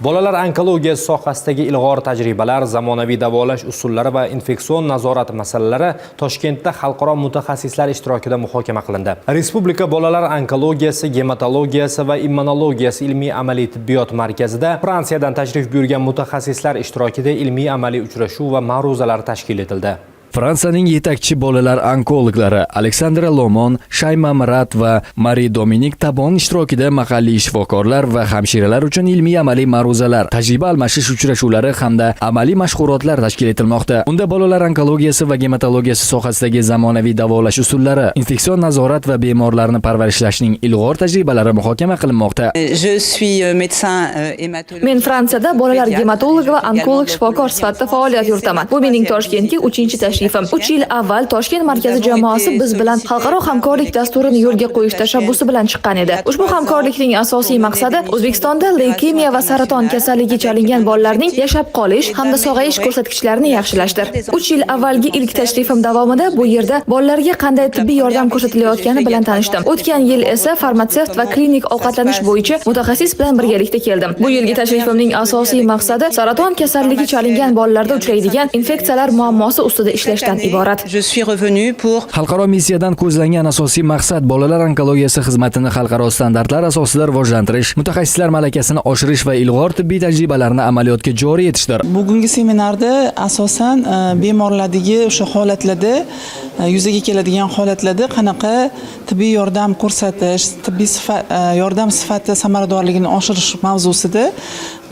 Bolalar onkologiyasi sohasidagi ilg'or tajribalar, zamonaviy davolash usullari va infeksion nazorat masalalari Toshkentda xalqaro mutaxassislar ishtirokida muhokama qilindi. Respublika bolalar onkologiyasi, gematologiyasi va immunologiyasi ilmiy amaliy tibbiyot markazida Fransiyadan tashrif buyurgan mutaxassislar ishtirokida ilmiy amaliy uchrashuv va ma'ruzalar tashkil etildi. Fransiyaning yetakchi bolalar onkologlari Aleksandra Lomon, Shayma Marat va Mari Dominik Tabon ishtirokida mahalliy shifokorlar va hamshiralar uchun ilmiy amaliy ma'ruzalar, tajriba almashish uchrashuvlari hamda amaliy mashg'ulotlar tashkil etilmoqda. Unda bolalar onkologiyasi va gematologiyasi sohasidagi zamonaviy davolash usullari, infeksion nazorat va bemorlarni parvarishlashning ilg'or tajribalari muhokama qilinmoqda. Je suis médecin hématologue. Men Fransiyada bolalar gematologi va onkolog shifokor sifatida faoliyat yuritaman. Bu mening Toshkentga uchinchi tashrifim. 3 yil avval Toshkent markazi jamoasi biz bilan xalqaro hamkorlik dasturini yo'lga qo'yish tashabbusi bilan chiqqan edi. Ushbu hamkorlikning asosiy maqsadi O'zbekistonda leykemiya va saraton kasalligi chalingan bolalarning yashab qolish hamda sog'ayish ko'rsatkichlarini yaxshilashdir. 3 yil avvalgi ilk tashrifim davomida bu yerda bolalarga qanday tibbiy yordam ko'rsatilayotgani bilan tanishdim. O'tgan yil esa farmatsevt va klinik ovqatlanish bo'yicha mutaxassis bilan birgalikda keldim. Bu yilgi tashrifimning asosiy maqsadi saraton kasalligi chalingan bolalarda uchraydigan infeksiyalar muammosi ustida ishlashdan iborat. Je suis revenue pour Xalqaro missiyadan ko'zlangan asosiy maqsad bolalar onkologiyasi xizmatini xalqaro standartlar asosida rivojlantirish, mutaxassislar malakasini oshirish va ilg'or tibbiy tajribalarni amaliyotga joriy etishdir. Bugungi seminarda asosan bemorlardagi o'sha holatlarda yuzaga keladigan holatlarda qanaqa tibbiy yordam ko'rsatish, tibbiy yordam sifati samaradorligini oshirish mavzusida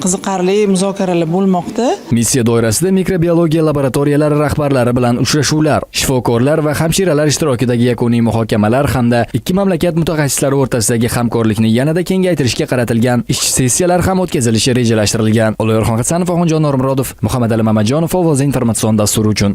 qiziqarli muzokaralar bo'lmoqda. Missiya doirasida mikrobiologiya laboratoriyalari rahbarlari bilan uchrashuvlar, shifokorlar va hamshiralar ishtirokidagi yakuniy muhokamalar hamda ikki mamlakat mutaxassislari o'rtasidagi hamkorlikni yanada kengaytirishga qaratilgan ishchi sessiyalar ham o'tkazilishi rejalashtirilgan. Oloyorxon Hasanov, Oxunjon Normurodov, Muhammadali Mamajonov, Ovoz informatsion dasturi uchun.